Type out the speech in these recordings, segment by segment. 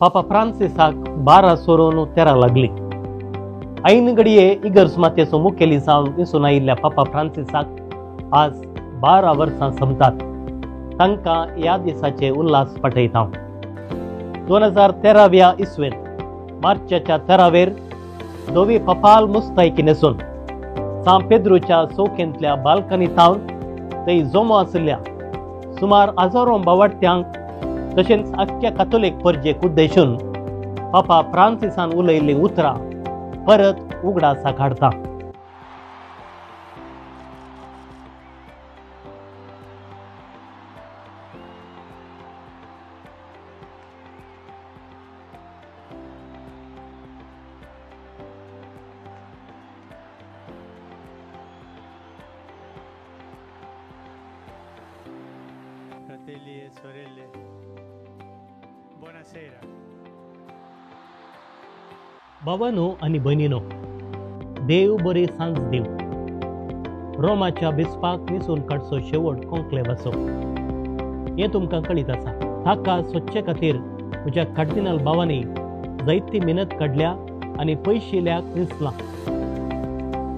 पापा फ्रांसिसाक 12 सोरून 13 लागली. ऐन घडये इगर्ज मातेचो मुखेली जावन दिसून आयिल्ल्या पापा फ्रांसिसाक आज 12 वर्सां सोंपतात. तांकां ह्या दिसाचे उल्हास पाठयता. 2013व्या इसवेंत मार्चाच्या 13वेर धवी पपाल मुस्तायकी न्हेसून सांत पेद्रूच्या चौकेंतल्या बाल्कनी थावन थंय जमो आशिल्ल्या सुमार हजारो बावडत्यांक तशेंच आख्ख्या कातोलीक परजेक उद्देशून पापा फ्रांसिसान उलयल्लीं उतरां परत उगडासाक हाडटा. Fratelli e sorelle, buonasera. भावानो आनी भयणीनो, देव बरी सांज दिव. रोमाच्या बिस्पाक निसून काडचो शेवट कॉन्क्लेवाचो हें तुमकां कळीत आसा. ताका सोदचे खातीर म्हज्या कार्दिनाल भावांनी जायती मेहनत काडल्या आनी पयशिल्याक निसलां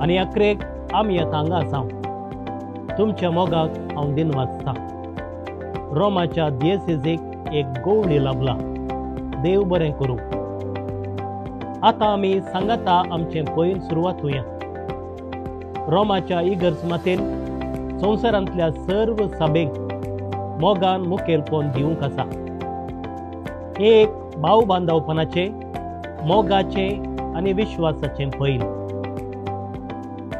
आनी अकरेक आमी आतां हांगा आसा. तुमच्या मोगाक हांव दिन वाचता. रोमाच्या दियेसेजीक एक गोवळी लाभला. देव बरें करूं. आतां आमी सांगाता आमचें पयन सुरवात होया. रोमाच्या इगर्ज मातेन संवसारांतल्या सर्व सभेक मोगान मुखेलपण दिवंक आसा. एक भाव बांदवपणाचें, मोगाचें आनी विश्वासाचें पयन.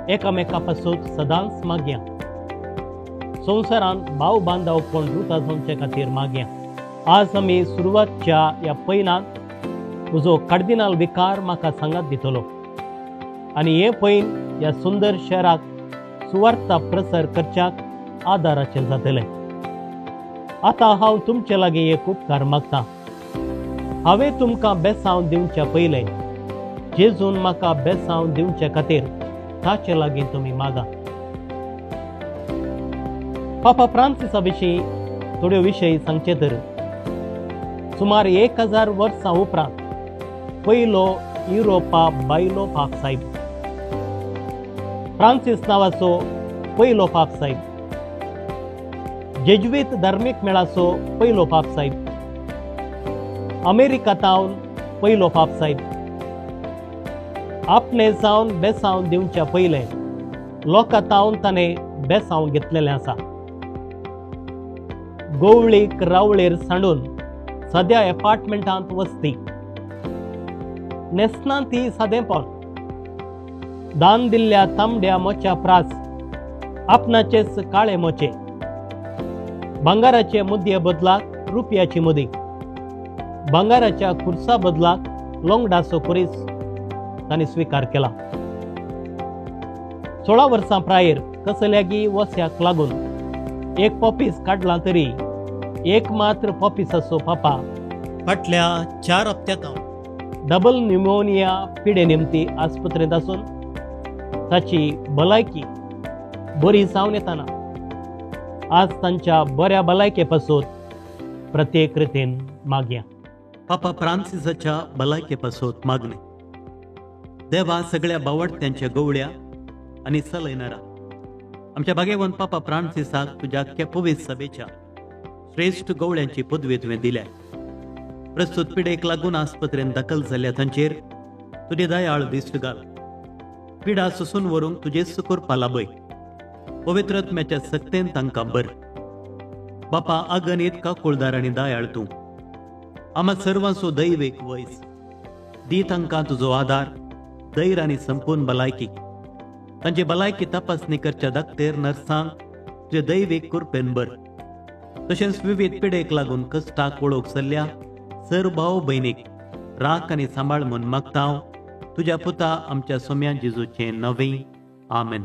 एकामेका पासून सदांच मागया. संवसारांत भाव बांदवपण रुता जावचे खातीर मागया. आज आमी सुरवातच्या ह्या पयनांत म्हजो कार्दिनाल विकार म्हाका सांगात दितलो आनी हें पयन ह्या सुंदर शहराक सुवार्ता प्रसार करच्याक आदाराचें जातलें. आतां हांव तुमचे लागीं एक उपकार मागता. हांवें तुमकां बेसांव दिवच्या पयलें जेजून म्हाका बेसांव दिवचे खातीर ताचे लागीं तुमी मागा. पापा फ्रांसिसा विशीं थोड्यो विशय सांगचे तर सुमार 1000 वर्सां उपरांत पयलो युरोपा बायलो पाप साहेब, फ्रांसीस नांवाचो पयलो पाप साहेब, जेज्वीत धार्मीक मेळाचो पयलो पाप साहेब, अमेरिका तावन पयलो पाप साहेब, आपणे जावन बेसांव दिवच्या पयलें लोकां तावन ताणें बेसांव घेतलेलें आसा. गोवळीक रावळेर सांडून सद्या एपार्टमेंटांत वसती. न्हेसना ती सादेंपण. दान दिल्ल्या तांबड्या मोच्या प्रास आपणाचेच काळे मोचे, भांगाराचे मुदये बदलाक रुपयाची मुदी, भांगाराच्या खुर्सा बदलाक लोंगडाचो खुरीस तांणी स्विकार केला. 16 वर्सां प्रायर कसल्यागी वस्याक लागून एक पॉपीस काडला तरी एक मात्र पॉपीसाचो पापा फाटल्या 4 हप्त्यांत डबल न्युमोनिया पिडे निमती आस्पत्रेंत आसून ताची भलायकी बरी जावन येताना आज तांच्या बऱ्या भलायके पासून प्रत्येक रितीन मागया. पापा फ्रांसिसाच्या भलायके पासून मागणे. देवा सगळ्या बावडत्यांच्या गवळ्या आनी चलयणारा आमच्या भाग्यवंत पापा फ्रांसिसाक तुज्या पवित्र सभेच्या श्रेश्ठ गवळ्यांची पदवी तुवें दिल्या. प्रस्तुत पिडेक लागून आस्पत्रेन दाखल जाल्ल्या तांचेर तुजे दयाळ दिश्ट घाल. पिडा सोसून व्हरूंक तुजेच करपा लाभय. पवित्र आत्म्याच्या सक्तेन तांकां बर. बापा अगणीत काकुळदार आनी दयाळ तूं आमा सर्वांचो दैवेक वयस दी. तांकां तुजो आदार, धैर्य आनी संपूर्ण भलायकी. तांची भलायकी तपासणी करच्या दाक्तेर नर्सांक तुजे दैवीक कृपेन बर. तशेंच विविध पिडेक लागून कश्टाक वळोवंक चल्ल्या सर भाव भयणीक राख आनी सांबाळ म्हूण मागता हांव तुज्या पुता आमच्या सोम्या जेजूचें नवें. आमेन.